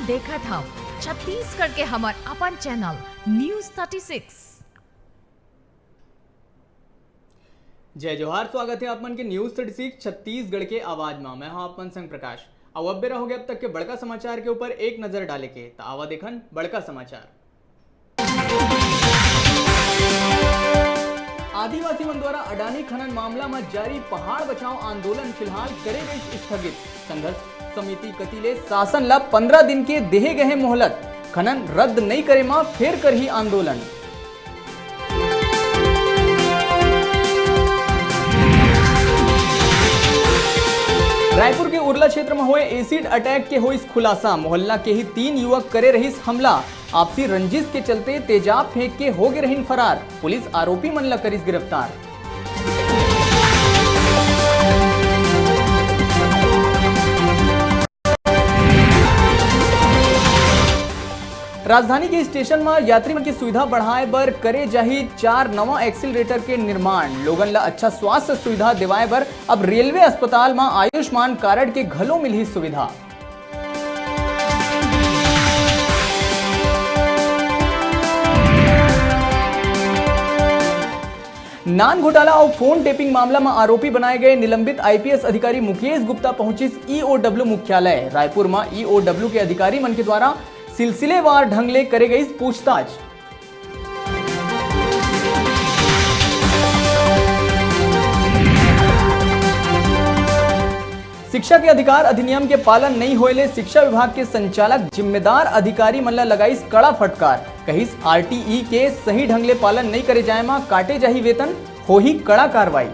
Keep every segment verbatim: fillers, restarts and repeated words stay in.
देखत हव छत्तीसगढ़ के हमर अपन चैनल न्यूज़ थर्टी सिक्स। जय जोहार, स्वागत हे आप मन के न्यूज़ थर्टी सिक्स छत्तीसगढ़ के आवाज मा। मैं हूं आप मन संग प्रकाश। अउ अब बेरा हो गया अब तक के बड़का समाचार के ऊपर एक नजर डाले के, त आवा देखन बड़का समाचार। आदिवासी मन द्वारा अडानी खनन मामला म जारी पहाड़ बचाओ आंदोलन फिलहाल करे गइस स्थगित। संघर्ष समिति कति ले शासन ल पंद्रह दिन के देहे गए मोहलत, खनन रद्द नइ करे म फेर करही आंदोलन। रायपुर के उरला क्षेत्र म होए एसिड अटैक के होइस खुलासा, मोहल्ला के ही तीन युवक करे रहिस हमला। आपसी रंजिश के चलते तेजाब फेंक के होगे रहिन फरार। पुलिस आरोपी मन ला करिस गिरफ्तार। राजधानी के स्टेशन म यात्री मन के सुविधा बढ़ाए बर करे जाही चार नवा एक्सीलरेटर के निर्माण। लोगन ला अच्छा स्वास्थ्य सुविधा देवाए बर अब रेलवे अस्पताल म आयुष्मान कारड के घलो मिलही सुविधा। नान घोटाला अउ फोन टेपिंग मामला म आरोपी बनाए गए निलंबित आईपीएस अधिकारी मुकेश गुप्ता पहुंचिस ईओडब्ल्यू मुख्यालय। रायपुर म ईओडब्ल्यू के अधिकारी मन के द्वारा सिलसिलेवार ढंग ले करे गई पूछताछ। शिक्षा के अधिकार अधिनियम के पालन नइ होए ले शिक्षा विभाग के संचालक जिम्मेदार अधिकारी मन ल लगाइस कड़ा फटकार। कहिस, आरटीई के सही ढंग ले पालन नइ करे जाए म काटे जाही वेतन, होही कड़ा कार्रवाई।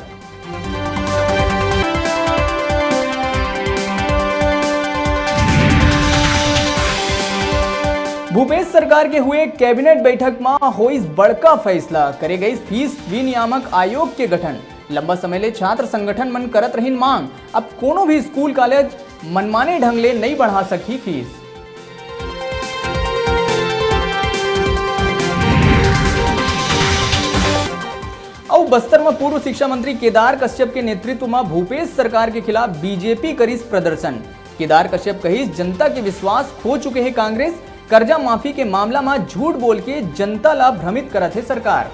भूपेश सरकार के हुए कैबिनेट बैठक म होइस बड़का फैसला, करे गइस फीस विनियामक आयोग के गठन। लंबा समय ले छात्र संगठन मन करत रहिन मांग, अब कोनो भी स्कूल कॉलेज मनमाने ढंग ले नइ बढ़ा सकही फीस। अउ बस्तर म पूर्व शिक्षा मंत्री केदार कश्यप के नेतृत्व म भूपेश सरकार के खिलाफ बीजेपी करिस प्रदर्शन। केदार कश्यप कहिस, जनता के विश्वास खो चुके हे कांग्रेस, कर्जा माफी के मामला म झूठ बोल के जनता ला भ्रमित करत हे सरकार।